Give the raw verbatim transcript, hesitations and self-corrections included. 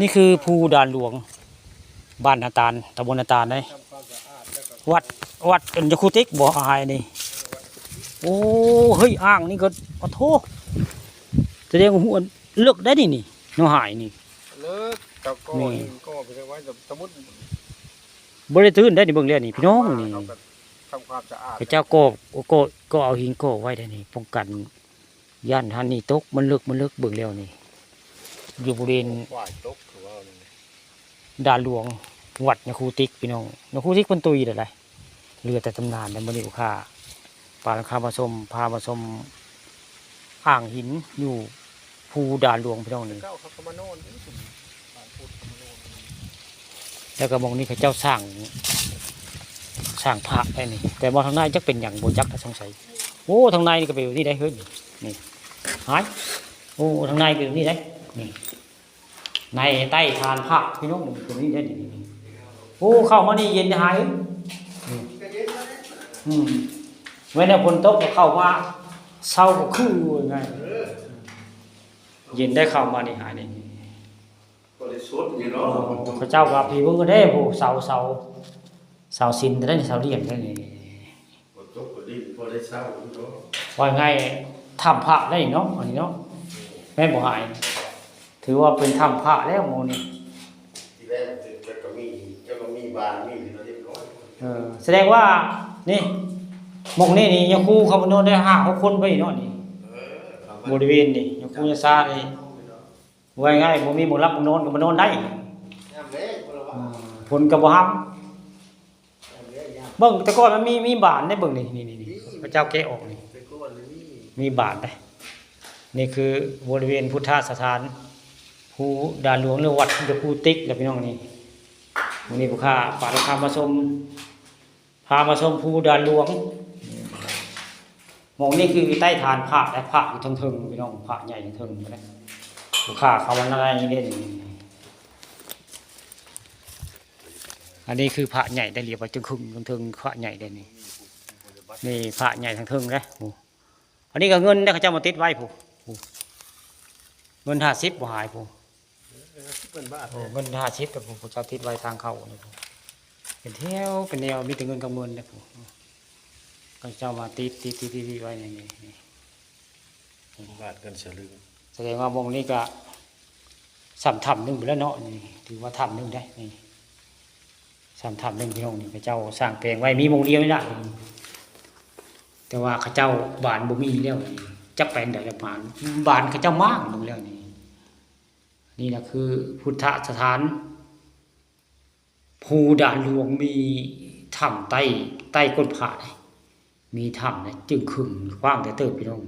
นี่คือภูด่านหลวง บ้านนาตาล ตำบลนาตาลเด้ วัด วัดอันยาคูติกบ่ อ้ายนี่ โอ้ เฮ้ย อ่างนี่ก็ โอ้โธ่ แสดงว่าหัวเลิกได้นี่นี่ เนาะ อ้ายนี่ เลิก เจ้าก็ นี่ หินก็ไปไว้ สมมุติ บ่ได้ตื้นได้นี่ เบิ่งแล้วนี่ พี่น้องนี่ เขาก็ทำความสะอาด พระเจ้าก็ ก็ ก็เอาหินก่อไว้ได้นี่ ป้องกัน ย่านท่านนี่ตก มันเลิก มันเลิก เบิ่งแล้วนี่ อยู่บริเวณ ฝ่ายตก คือว่านั่นแหละ ด่านหลวง วัดยาคูติก พี่น้อง ยาคูติกเพิ่นตุยแล้วได๋ เหลือแต่ตำนาน แล้วมื้อนี้ลูกค้า ปาลูกค้ามาชม พามาชม อ่างหินอยู่ภูด่านหลวง พี่น้องนี่ เจ้าเขาก็มานอนอยู่ แล้วก็หม่องนี้เขาเจ้าสร้าง สร้างพระได้นี่ แต่ว่าทางในจักเป็นหยังบ่จัก สงสัย โอ้ ทางในนี่ก็เป็นแบบนี้ได้ เฮ้ย นี่ นี่ หาย โอ้ ทางในเป็นแบบนี้ได้ นี่ ในใต้ฐานพระ พี่น้อง เป็นแบบนี้ได้ นี่ นี่ โอ้ เข้ามานี่เย็นหาย นี่ อืม เวลาฝนตกก็เข้ามา เซาก็คือไง เย็นได้เข้ามานี่หายนี่ ก็เลยสดอยู่เนาะ เขาเจ้าว่าพี่เบิ่งก็ได้ ผู้เสา เสา เสาสิญจน์ได้นี่ เสาเหลี่ยมได้นี่ ฝนตกก็ดี พอได้เซาอยู่เนาะ ว่าไง ถ้ำพระได้เนาะ อันนี้เนาะ แม่นบ่หาย ถือว่าเป็นถ้ำพระแล้วหมู่นี้ ทีแรกเจ้าก็มี เจ้าก็มีบ้าน มีอยู่แล้วเรียบร้อย เออ แสดงว่า นี่ หม่องนี้นี่ ยาคูเข้ามานอนได้ห้าหกคนไปเนาะนี่ เออ เข้ามา บริเวณนี่ ยาคูยาซานี่ ว่าง่าย บ่มีหม่องหลับหม่องนอนก็มานอนได้ ยามแลงบ่ละว่า อ่า ฝนก็บ่ห้ำ ยามแลงยาม เบิ่งแต่ก่อนมันมี มีบานได้ เบิ่งนี่ นี่ นี่ นี่ มี พระเจ้าแกะออกนี่ แต่ก่อนมันมี มีบานได้ นี่คือบริเวณพุทธสถาน ภูด่านหลวง หรือวัดยาคูติกแหละพี่น้องนี่ มื้อนี้ลูกค้า พาลูกค้ามาชม พามาชมภูด่านหลวง หม่องนี้คือใต้ฐานพระ และพระอยู่เทิงๆ พี่น้อง พระใหญ่เทิงๆ นะ ลูกค้าเข้ามาในนี่เด่น อันนี้คือพระใหญ่ได้ เหลียวไปเทิงๆ เทิงๆ พระใหญ่ได้นี่ นี่พระใหญ่เทิงๆ นะ โอ้ อันนี้ก็เงินได้ เขาเจ้ามาติดไว้ผู้ ผู้ เงินห้าสิบบ่หายผู้ เงินบาท โอ้ เงินห้าสิบแต่ผู้ ผู้เจ้าติดไว้ทางเข้านี่ผู้ เป็นแถว เป็นแนว มีแต่เงินกับเงินนะผู้ เขาเจ้ามาติด ติด ติด ติด ติดไว้นี่ นี่ นี่ บาทเงินสลึง แสดงว่าหม่องนี้ก็ส่ำถ้ำหนึ่งไปแล้วเนาะ นี่ ถือว่าถ้ำหนึ่งได้ นี่ ส่ำถ้ำหนึ่งพี่น้องนี่ เขาเจ้าสร้างแปลงไว้ มีหม่องเดียวนี่ล่ะ แต่ว่าเขาเจ้าบานบ่มีแล้วนี่ จักไปอันใดแล้วบาน บานเขาเจ้ามางหมดแล้วนี่ นี่ล่ะคือพุทธสถาน ภูด่านหลวง มีถ้ำใต้ ใต้ก้นผาเด้ มีถ้ำนะ จึงครึงกว้างแต่เติบพี่น้อง